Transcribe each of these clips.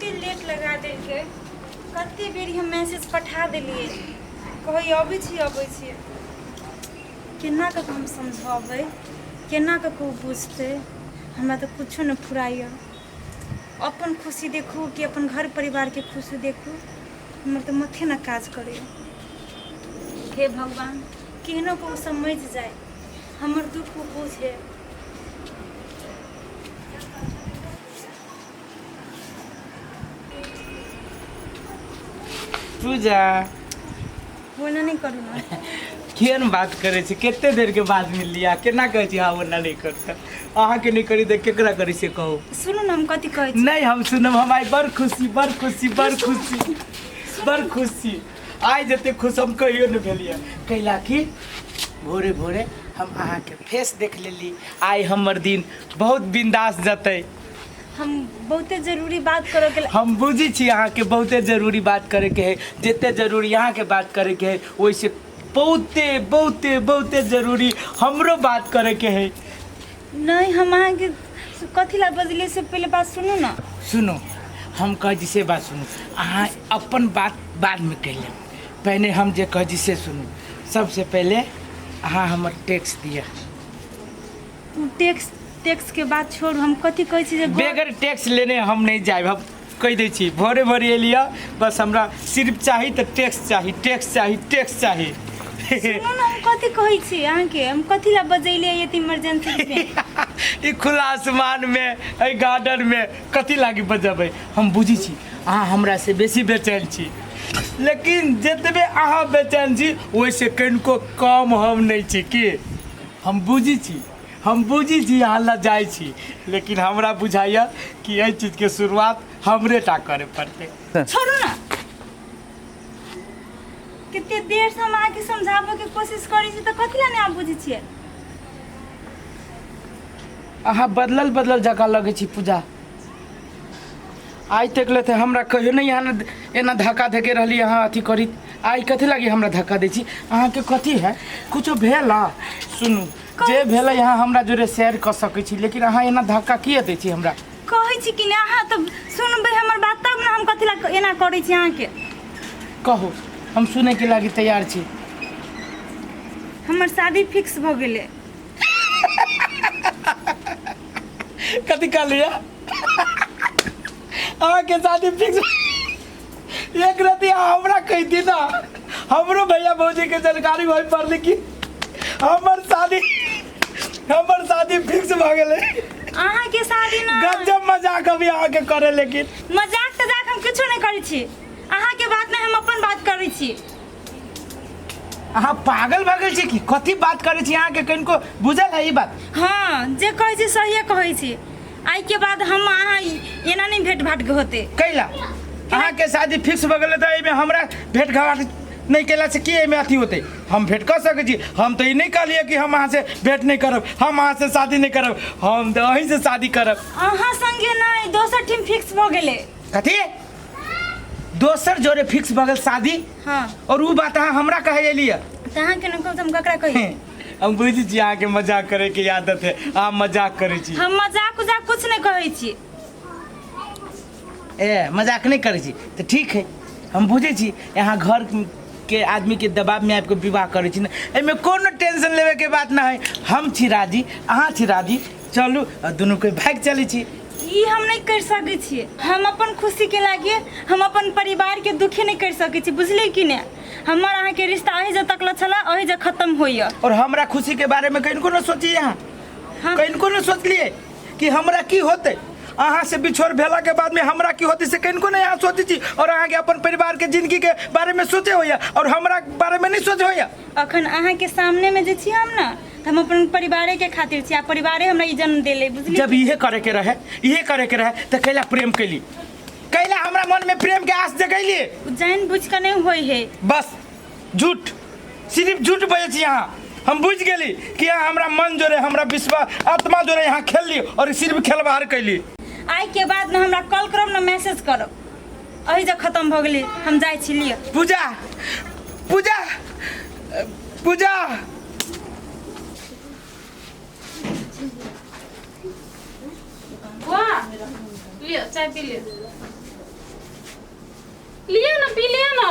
कते लेट लगा देलकै, कते बेरी हम मैसेज पठा देलियै, कहै अबै छी अबै छी। केना कऽ हम समझेबै, केना कऽ ओ बुझतै? हमरा तऽ कुछो नहि फुराइए। अपन खुशी देखू कि अपन घर परिवारके खुशी देखू, हमर तऽ माथे ने काज करैए। हे भगवान, केहनो कऽ ओ समझि जाय, हमर दुःख ओ बुझे। पूजा, ओना नहि करू ने। केहन बात करै छी? कते देर के बाद मिललियै, केना कहै छी? हँ, ओना नहि करू तऽ अहाँके नहि करी तऽ केकरा करी से कहू। सुनू ने, हम कथी कहै छी। नहि, हम सुनब। हम आइ बड़ खुशी, बड़ खुशी, बड़ खुशी, बड़ खुशी। आइ जते खुश हम कहियो नहि भेलियै, कैला कि भोरे भोरे हम अहाँके फेस देख लेली। आइ हमर दिन बहुत बिंदास जतै। हम बहुते जरूरी बात करऽ के हम बुझै छी अहाँके बहुते जरूरी बात करैके है। जते जरूरी अहाँके बात करैके है, ओहिसँ बहुते बहुते बहुते जरूरी हमरो बात करैके है। नहीं, हम अहाँके कथी ला बजलियै से पहिले बात सुनू ने। सुनू, हम कहै छी से बात सुनू। अहाँ अपन बात बादमे कहि लेब, पहिने हम जे कहै छी से सुनू। सबसँ पहिले अहाँ हमर टैक्स दिअ। टैक्स टैक्स के बात छोड़ू, हम कथी कहै छी जे बगैर टैक्स लेने हम नहि जायब, हम कहि दै छी। भोरे भोरे एलियै, बस हमरा सिर्फ चाही तऽ टैक्स चाही, टैक्स चाही, टैक्स चाही। सुनू ने, हम कथी कहै छी अहाँके, हम कथी ला बजैलियै एते इमरजेंसी मे? ई खुला आसमान में, एहि गार्डन में कथी लागी बजबै? हम बुझै छी अहाँ हमरा से बेसी बेचैन छी, लेकिन जतबे अहाँ बेचैन छी, ओहिसँ कनिको कम हम नहि छी। की हम बुझै छी, हम बुझै छी अहाँ लग जाइ छी, लेकिन हमरा बुझाइए कि एहि चीजके शुरुआत हमरे टा करे पड़तै। छोड़ू ने, कते देर से हम अहाँके समझाबऽ के कोशिश करै छी तऽ कथी ला नहि अहाँ बुझै छियै? अहाँ बदलल बदलल जकाँ लगै छी पूजा। आइ तक ले तऽ हमरा कहियो नहि यहाँ एना धक्का धके रहली अहाँ अथी करी। आइ कथी लागी हमरा धक्का दै छी? अहाँके कथी है? कुछो भेल? आ सुनू, जे भेलै अहाँ हमरा जोरे शेयर कऽ सकै छी, लेकिन अहाँ एना धक्का किए दै छी हमरा? कहै छी कि नहि, अहाँ तऽ सुनबै हमर बात तब ने, हम कथी ला एना करै छी अहाँके। कहू, हम सुनैके लागी तैयार छी। हमर शादी फिक्स भऽ गेलै। कथी कहलियै? अहाँके शादी फिक्स? एक रति अहाँ हमरा कहि दी ना, हमरो भैया भौजी के जानकारी होय पड़लै कि हमर शादी फिक्स भऽ गेलै। अहाँके शादी ना। गजब मजाक अभी अहाँके करे, लेकिन मजाक तजाक हम किछो नहि करै छी। अहाँके बात नहि, हम अपन बात करै छी। अहाँ पागल भऽ गेल छी कि? कथी बात करै छी? अहाँके कनिको बुझल है ई बात? हँ, जे कहै छी सहिए कहै छी। आइके बाद हम अहाँ एना नहि भेट भाट होतै। कैला? अहाँके शादी फिक्स भऽ गेलै तऽ एहिमे हमरा भेट घाट नहि केलासँ की एहिमे अथी होतै? हम भेंट कऽ सकै छी। हम तऽ ई नहि कहलियै कि हम अहाँसँ भेंट नहि करब, हम अहाँसँ शादी नहि करब। हम तऽ अहीँसँ शादी करब। अहाँ संगे नहि, दोसर टीम फिक्स भऽ गेलै। कथी? दोसर जोरे फिक्स भऽ गेल शादी? हाँ। और उ बात अहाँ हमरा कहै एलियै? तऽ अहाँके नहि कहू तऽ हम ककरा कही? हम बुझै छी अहाँके मजाक करैके आदत है, अहाँ मजाक करै छी। हम मजाक उजाक कुछ नहि कहै छी। ए, मजाक नहि करै छी तऽ ठीक है। हम बुझै छी यहाँ घर के आदमी के दबाव में आबि कऽ विवाह करै छी ने। एहिमे कोनो टेंशन लेबे के बात नहि है। हम छी राजी, अहाँ छी राजी, चलू आ दुनू कोइ भागि चलै छी। ई हम नहि करि सकै छियै। हम अपन खुशीके लागे हम अपन परिवारके दुखी नहि करि सकै छी, बुझलियै कि नहि? हमर अहाँके रिश्ता अही जे तकल छलै, अही जे खत्म होइए। और हमरा खुशी के बारे में कनिको न सोचिए अहाँ। हाँ। कनिको न सोचलिए कि हमरा की होतै अहाँ से बिछोड़ भेला के बाद में, हमरा की होतै से कनिको नहीं अहाँ सोचै छी। और अहाँके अपन परिवार के जिंदगी के बारे में सोचे होइए और हमरा बारे में नहीं सोचे होइए। अखन अहाँके सामनेमे जे छी हम ने, तऽ हम अपन परिवारेके खातिर छी आ परिवारे हमरा ई जन्म देले, बुझलियै? जब इहे करे के रहे, इहे करे के रहे तऽ कैला प्रेम कैली? कैला हमरा मन में प्रेम के आस जगैली? ओ जानि बुझि कऽ नहि होइ है। बस झूठ, सिर्फ झूठ बजै छी अहाँ। हम बुझि गेली कि अहाँ हमरा मन जोरे, हमरा विश्वास आत्मा जोरे यहाँ खेलली और सिर्फ खेलबार कैली। आइके बाद ने हमरा कॉल करब ने मैसेज करब। अही जे खत्म भऽ गेलै, हम जाइ छी, लिअ। पूजा, पूजा, पूजा। बुआ, लिअ, चाय पी लिअ। लिअ ने पी लिअ ने।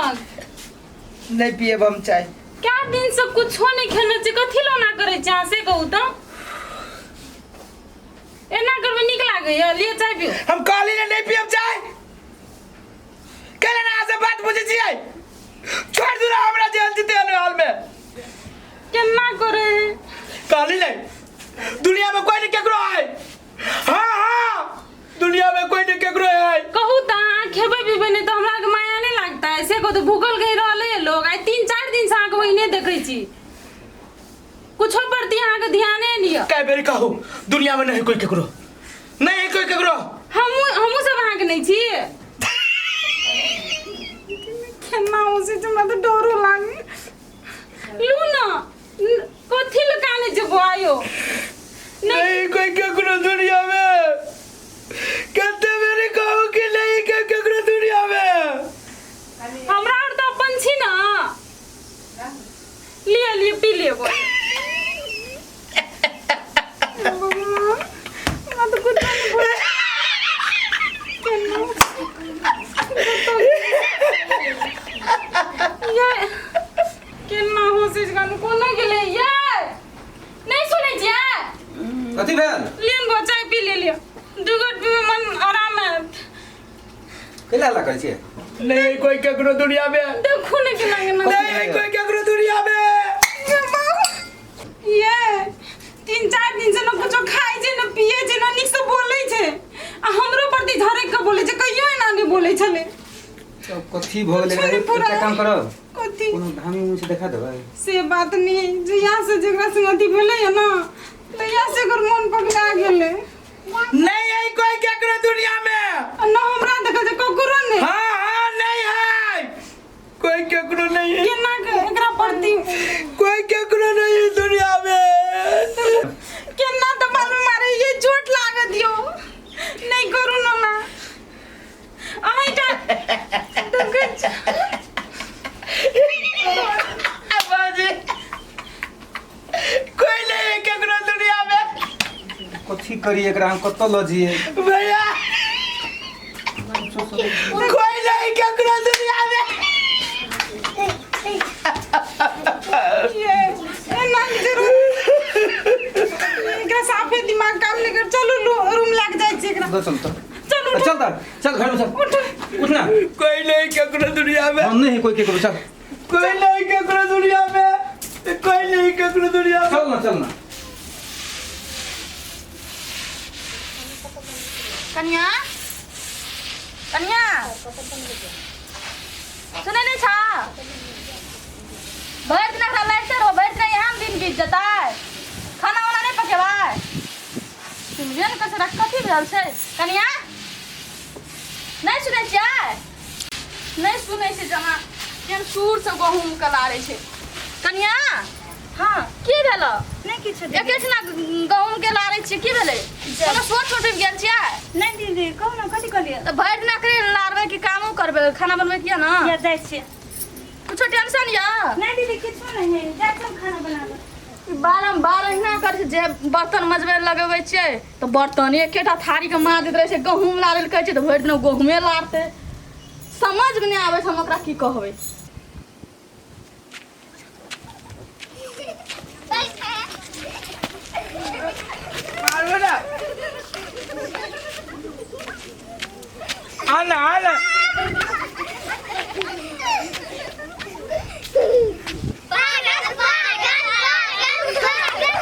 नहीं पियब हम चाय। क्या दिन से कुछो नहीं खेने छी, कथी लौना करै छी अहाँ से कहू तऽ? एना करबै नीक लागैया? लिअ चाय पिउ। हम कहली ने नहीं पियब चाय। केना अहाँ से बात बुझै छियै? छोड़ दू ना हमरा जेल जीते हाल में। केना करे? कहली नहीं दुनिया में कोई नहीं केकरो है। हाँ हाँ दुनिया में कोई नहीं केकरो है। कहू तऽ अहाँ खेबै पीबै नहि तऽ हमरा के माया नहि लागता है से कहू तऽ? भूखल कहि रहलै है लोग, आइ 3-4 दिन से अहाँके ओहिने देखै छी, कुछो प्रति अहाँके ध्याने नहि यऽ। कई बेर कहू दुनिया में नहीं कोई केकरो, नहीं है कोई केकरो। हमहूँ हमहूँ सब अहाँके नहि छी। केना हो से हमरा तऽ डरो लागे। लू ना, कथी लए कानै छै बौआ यौ? नहीं कोई केकरो दुनिया में। कते बेर कहू कि नहीं के केकरो दुनिया में। हमरा आर तऽ अपन छी ना। लिअ लिअ पी लिअ बौआ। हमरा तऽ कुछो नहि बुझ- केना? ये केना हँसै छै गानु, कोना गेलै ये? नहि सुनै छियै? कथी भेल? लिअ ने बौआ, चाय पी ले लिअ, दू गोट पीबै मन आराम आयत। कैला हल्ला करै छियै? नहीं कोई केकरो दुनिया में। देखू ने केना केना। नहीं कोई केकरो दुनिया में। ये 3-4 दिन से न कुछो खाइ छै न पिए छै न नीक से बोलै छै, आ हमरो प्रति झरक के बोलै छै, कहियो एना नहि बोलै छलै। तब कथी भऽ गेलै? कुछो नहि पूरा। एकटा काम करब। कथी? कोनो धामी उमी से देखा देबै। से बात नहि, जहिया से जेकरा संग अथी भेलै है ना, तहिया से एकर मन पगला गेलै। नहीं है कोई केकरो दुनिया में। आ न हमरा देखै छै ककरो नहि। हाँ हाँ नहीं है कोई केकरो नहीं है। केना के एकरा प्रति कोई केकरो नहीं है दुनिया में। केना तऽ बालू मारे ये, चोट लागत यौ, नहि करू न ना अहींटा देखै छी। बाजी कोई नहीं है केकरो दुनिया में। कथी करी एकरा, हम कतऽ लऽ जइयै? भैया कोई नहीं केकरो दुनिया में। ये एना जरूर एकरा साफे दिमाग काम नहि कर। चलू रूम लाग जाइ छी एकरा। चल तऽ चलू। चल तऽ चल घर में चल। उठ। उठ ना। कोई नहीं केकरो दुनिया में। हम नहीं है कोई केकरो, चल। कोई नहीं केकरो दुनिया में, कोई नहीं केकरो दुनिया में। चल ना चल ना। कनिया कनिया सुनै नहि छा? भरि दिना एकरा लड़िते रहो, भरि दिना इएह मे दिन बीत जेतै, खाना उना नहि पकेबै। सुनबे ने करै छै, कथी भेल छै? कनिया नहि सुनै छियै? नहि सुनै छै जेना केहन सुर से गहूँम के लारै छै। कनिया। हाँ। की भेल? नहि किछु दीदी। एकेठिना गहूँम के लारै छियै, की भेलै? कोनो सोच में डूबि गेल छियै? नहि दीदी, कहू ने कथी कहलियै? तऽ भरि दिना एकरे लारबै कि कामो करबै, खाना बनबै किया ना? या जाइ छियै। कुछो टेंशन यऽ? नहि दीदी, किछो नहि है, जाइ छियै हम खाना बनाबऽ। बारम्बार अहिना करै छै, जे बर्तन मजबै लए लगबै छियै तऽ बर्तन एकेटा थारीके माजैत रहै छै। गहूँम लारै लए कहै छियै तऽ भरि दिन गहूँमे लारतै। समझमे नहि आबै छै हम ओकरा की कहबै। मारबो ना, आना आना। पागल पागल पागल पागल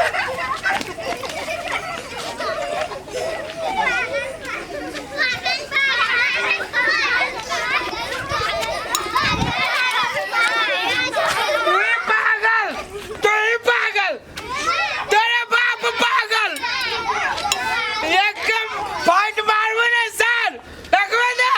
तू ही पागल, तू ही पागल, तेरे बाप पागल। एक पॉइंट मारबो ना सर, रखबे ना।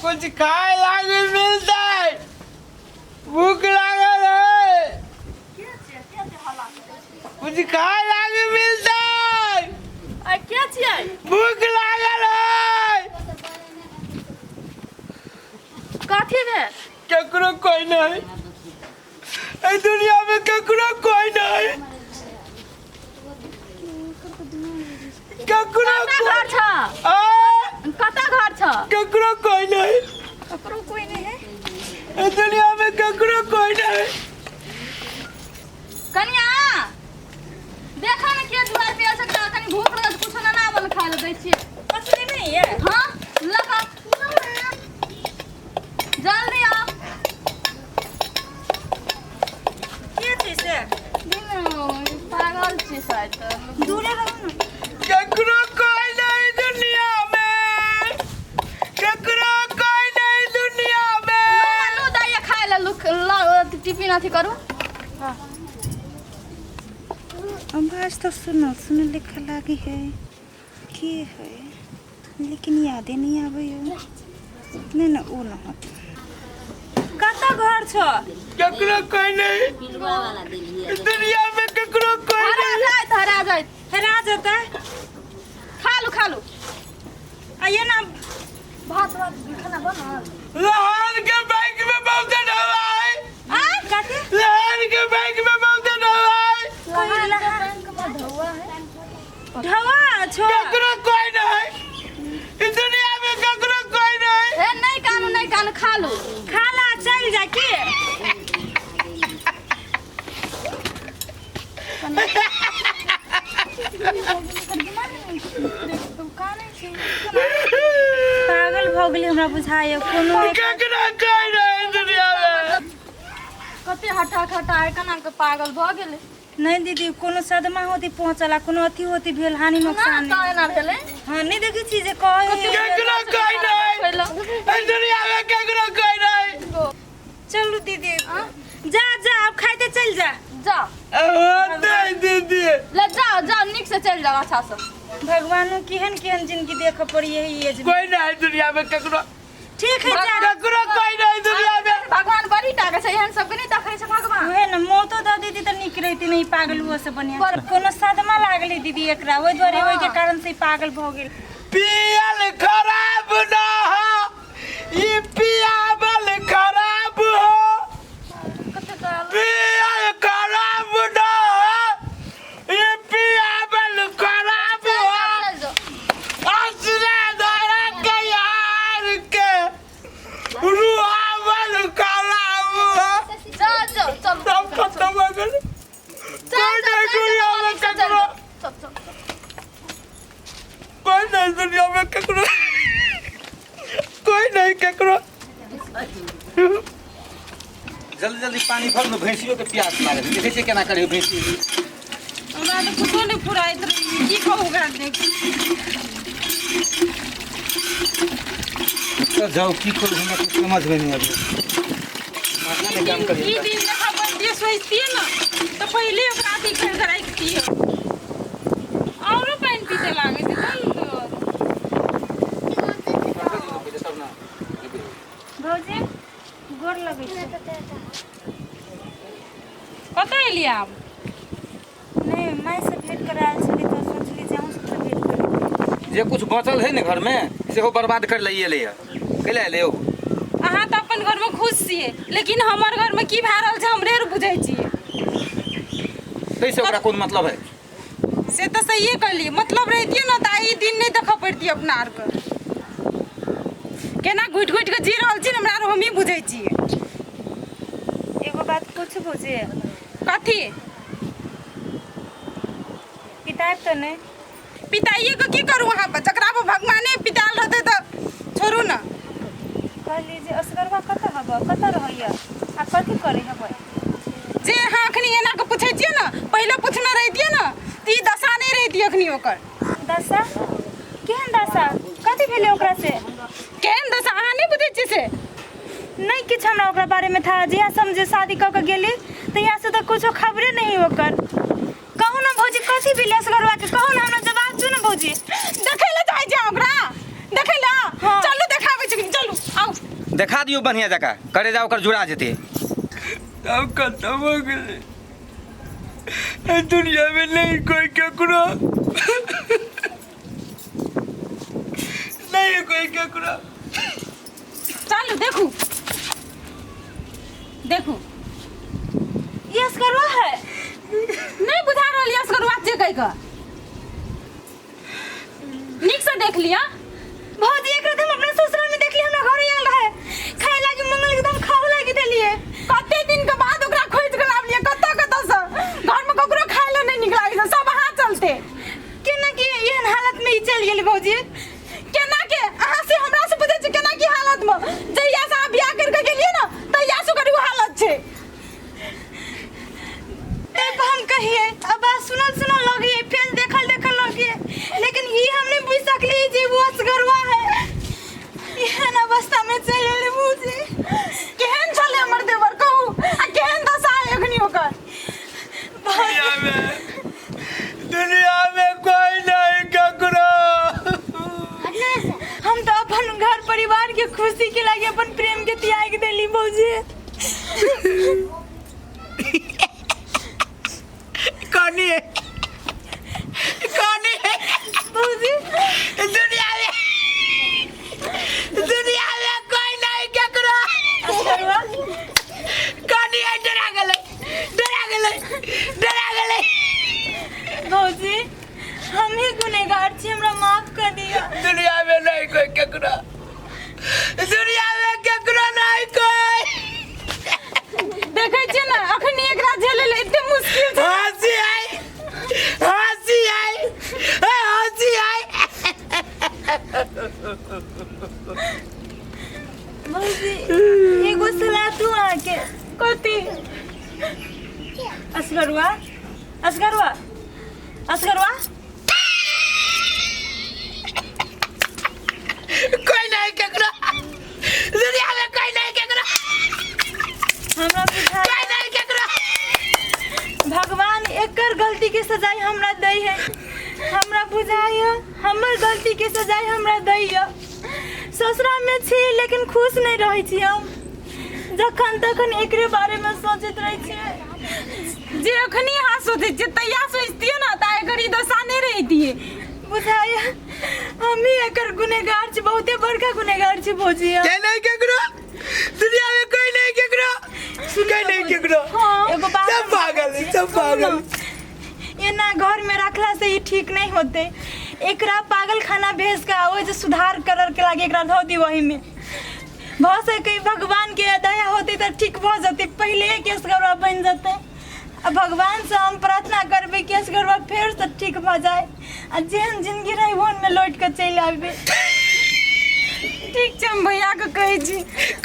कुछ खाए लागे मिलता है, भूख लागल है, कुछ खाए लागे मिलता है। आ के छियै? भूख लागल है। कोई नहीं, एहि दुनिया में केकरो कोई नहीं, केकरो कतऽ घर छ? आ कतऽ घर छ? केकरो कोई नहीं, ककरो कोई नहीं है। एहि दुनिया में केकरो कोई नहीं। कनिया देखा ने के दुआर पे आयल छै, कनि भूख लगल कुछो ना आबल खाय लए दै छियै। कथी नहीं है? हाँ लगा जल्दी आओ। के छै से? दिन पागल छी शायद। दूरे रहू ने। केकरो कोई नहीं दुनिया में, केकरो कोई नहीं दुनिया में। लू दैया खाय लए, लू टिफिन अथी करू। आवाज तो सुनल सुनल लिखा लागी है, के है लेकिन यादे नहीं आवे है। नहीं ना ओ ना होत। कतऽ घर छ? केकरो कोई नहीं दुनिया में, केकरो कोई हरा नहीं। जाइत, हरा जाइत, हेरा जेतै। खा लू, खा लू। आइए ना। भात भात खाना बनल। लहान के बैंक में बहुत हवा है। आ कथी? लहान के बैंक में बहुत हवा है। बैंक में धौआ है। ढवा छो? केकरो कोई नहीं इस दुनिया में, केकरो कोई नहीं। ए नहीं कानू, नहीं कानू, खा लू। खा ला चल जा के। पागल भऽ गेलै हमरा बुझाइए कोनो। केकरो कोई नहीं दुनिया में। कते हटा खटा है, केना के पागल भऽ गेलै। नहीं दीदी, कोनो सदमा होती पहुँचल आ कोनो अथी होती भेल हानि ना नुकसान। तऽ एना भेलै। हाँ नहीं देखै छी जे कहै है। केकरो कोई नहीं इस दुनिया में, केकरो कोई नहीं। चलू दीदी, जा जा, अब खाइते चल जा। जाओ। नहीं दीदी। ले जाओ, जाओ, नीक से चलि जाओ अच्छा से। भगवानो केहन केहन जिंदगी देख पड़ी यही एज में। कोई नहीं दुनिया में केकरो। ठीक है जा। केकरो कोई नहीं दुनिया में। भगवान बड़ी टाके छै, एहन सबके नहि देखै छै भगवान। उहे न मौतो दऽ दीदी तऽ नीक रहिती, नहीं पागल हुआ से बढ़िया। कोनो सदमा लागलै दीदी एकरा, ओहि दुआरे ओहिके कारण से ई पागल भऽ गेल। पियल खराब ना हो, ई पियाबल खराब हो। कते दयालु। पियल खराब ना हो, ई पियाबल खराब हो। चलि जाओ। असरे धरा के यार के रुआवल खराब हो। जाओ जाओ, चलू। सब खत्म हो गेल। चल कोई नहीं दुनिया में केकरो, चल चल। कोई नहीं दुनिया में केकरो, कोई नहीं केकरो। जल्दी जल्दी पानी भर ने, भैंसियो के प्यास लागल छै। देखै छियै केना करै भैंसी। हमरा तऽ कुछो नहि फुराइत रहै, की कहू ओकरा देख। तऽ जाउ, की करू, हमरा कुछ समझमे नहि अबै। माथा नहि काम ई करिए। दिन देखा बनतियै सोचतियै ने तऽ पहिले ओकरा अथी करि कऽ राखितियै। औरो पानि पीते लागै छै कोन डर। भौजी गोर लगै छै। कतऽ एलियै आब? नहीं, माय से भेंट करे आयल छली तऽ सोचली जे अहूँ सबसँ भेंट करी। जे कुछ बचल है ने घर में सेहो बर्बाद कर लइए ले कैला एलै ओ? अहाँ तऽ अपन घरमे खुश छियै, लेकिन हमर घरमे की भए रहल छै हमरे आर बुझै छियै। ताहिसँ ओकरा कोन मतलब है? से तऽ सहिए कहलियै, मतलब रहितियै ने तऽ आइ ई दिन नहि देखऽ पड़तियै। अपना आरके केना घुटि घुटि कऽ जी रहल छी ने, हमरा आर हमही बुझै छियै। एगो बात पूछू भौजी? कथी? पिताब तऽ नहि? पिताइए के की करू अहाँ पर, जकरा पर भगवाने पितायल रहतै तऽ छोड़ू ने। कहली जे असगरवा कतऽ हबऽ, कतऽ रहैया आ कथी करै हबऽ? जे अहाँ अखनी एना कऽ पूछै छियै ने, पहिले पूछने रहितियै ने तऽ ई दशा नहि रहितियै अखनी ओकर। दशा? केहन दशा? कथी भेलै ओकरा से? केहन दशा अहाँ नहि बुझै छियै से? नहीं किछु हमरा ओकरा बारेमे था। जहिया से हम जे शादी कऽ के गेली तहिया से तऽ कुछो खबरे नहीं ओकर। कहू ने भौजी, कथी भेलै असगरवा के? कहू ने, हमरा जवाब दू ने भौजी। देखै लए चाहै छियै अहाँ ओकरा? देखै लए? हाँ। चलू, देखाबै छी, चलू आउ। देखा दियौ बढ़िआँ जकाँ, करे जा ओकर जुड़ा जेतै। सब खत्म हो गेलै। एहि दुनिया में नहीं कोई केकरो, नहीं कोई केकरो। चलू देखू। देखू ई असगरवा है नहीं बुझा रहल यऽ असगरुआ जे कहि कऽ नीक से देख लिअ भौजी एकरा तऽ हम अपना ससुराल में देखली हमरा घरे आयल रहे खाए लागी मंगल एकदम खाओ लागी देलिए कते दिन के बाद ओकरा खोजि के लाबलियै कतऽ कतऽ से घर में ककरो खाय लए नहीं नीक लागै छै सब अहाँ चलते केना कि एहन हालत में ई चलि गेल भौजी केना के अहाँ से हमरा से पूछै छी केना की हालत में जहिया से अहाँ बियाह करि के गेलियै ने तहिया से ओकर ओ हालत छै तब हम कहिए अब बात सुनल सुनल लगिए फेर देखल देखल लगिए लेकिन ई हम नहीं बुझ सकली जे वो असगरवा है एहन अवस्था में चलि गेलै भौजी केहन छलै हमर देवर कहू आ केहन दशा है अखनी ओकर दुनिया में दुनिया में कोई नहीं ककरो हम तो अपन घर परिवार के खुशी के लागे अपन प्रेम के त्याग देली भौजी कौनी है कौनी है भौजी दुनिया में दुनिया में कोई नहीं ककरो असगरवा कौनी है डरा गेलै डरा गेलै डरा गेलै भौजी हम ही गुनहगार छी हमरा माफ कर दिअ दुनिया में नहीं कोई ककरो दुनिया में ककरो नहीं कोई देखै छियै ने अखनी एकरा झेलै लए एते मुश्किल छै हंसी आई हंसी आई ए, हंसी आई भौजी एगो सलाह तू अहाँके कथी असगरुआ असगरुआ असगरुआ कोई नहीं ककरो दुनिया में कोई नहीं ककरो हमरा बुझा कोई नहीं ककरो भगवान एकर गलती के सजाई हमरा दै है हमरा बुझाइ है हमर गलती के सजाई हमरा दै है ससुरा में छी लेकिन खुश नहीं रहै छी हम जखन तखन एकरे बारे में सोचैत रहै छियै जे अखनी अहाँ सोचै छियै तहिया सोचतियै ने तऽ एकर ई दशा नहि रहितियै बुझाइ हम ही एकर गुनहगार छी बहुते बड़का गुनहगार छी भौजी हम। कोई नहीं ककरो दुनिया में कोई नहीं ककरो कोई नहीं ककरो एगो बात सब पागल है, सब पागल एना घर में रखला से ई ठीक नहीं होते एकरा पागल खाना भेज के आओ जे सुधार करर के लागे एकरा धो दी वही में भऽ सके भगवान के दया होते तऽ ठीक भऽ जेतै पहिले केस गड़बड़ बनि जेतै आ भगवान से हम प्रार्थना करबै केस गड़बड़ फेर से ठीक भऽ जाए आ जेहन जिंदगी रही ओहन में लौट के चलि आबे ठीक छै हम भैया के कहै छी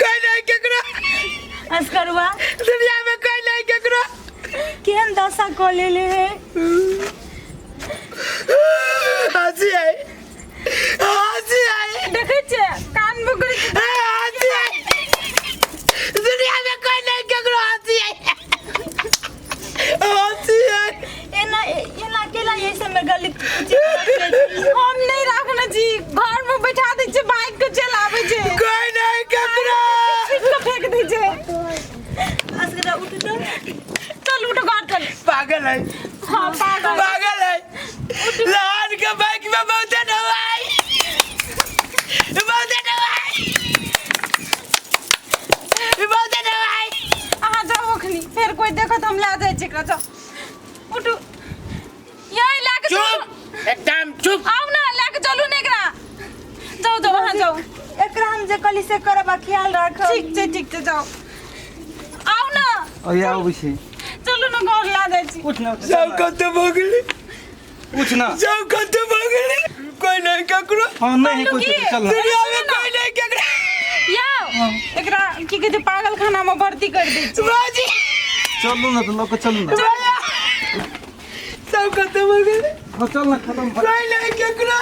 कोई नहीं ककरो असगरुआ दुनिया में कोई नहीं ककरो केहन दशा कऽ लेले है हंसी आई हंसी आई देखै छियै कान पकड़ि ए, हंसी आई दुनिया में कोई नहीं ककरो हंसी आई हंसी आई एना एना केला यही सब में गलत हम नहि राखने छी घर में बैठा दै छियै बाइक के चलि आबै छै कोई नहीं ककरो छीट के फेंक दै छै असगरा उठ तो चल उठ घर चल पागल है हाँ पागल पागल है लान के बाइक में बहुते ढवाई बहुते ढवाई बहुते ढवाई अहाँ जाउ अखनी फेर कोई देखत हम लए जाइ छी एकरा जाउ उठू यही लए के चलू चुप एकदम चुप आउ ना लए के चलू ने एकरा जाउ जाउ अहाँ जाउ एकरा हम जे कहली से करब आ ख्याल राखब ठीक छै ठीक छै जाउ आउ ना अया अबै छी चलू ने घर लए जाइ छी उठ ना उठ सब खत्म हो गेलै उठ ना सब खत्म हो गेलै कोई नहीं ककरो हाँ नहीं कहलू कुछ की? चल ना दुनिया में कोई नहीं ककरो यौ एकरा की कहै छै पागल खाना में भर्ती कर दै छी बाजी चलू ना तो लऽ के चलू ना सब खत्म हो गेलै हाँ चल ना खत्म कोई नहीं ककरो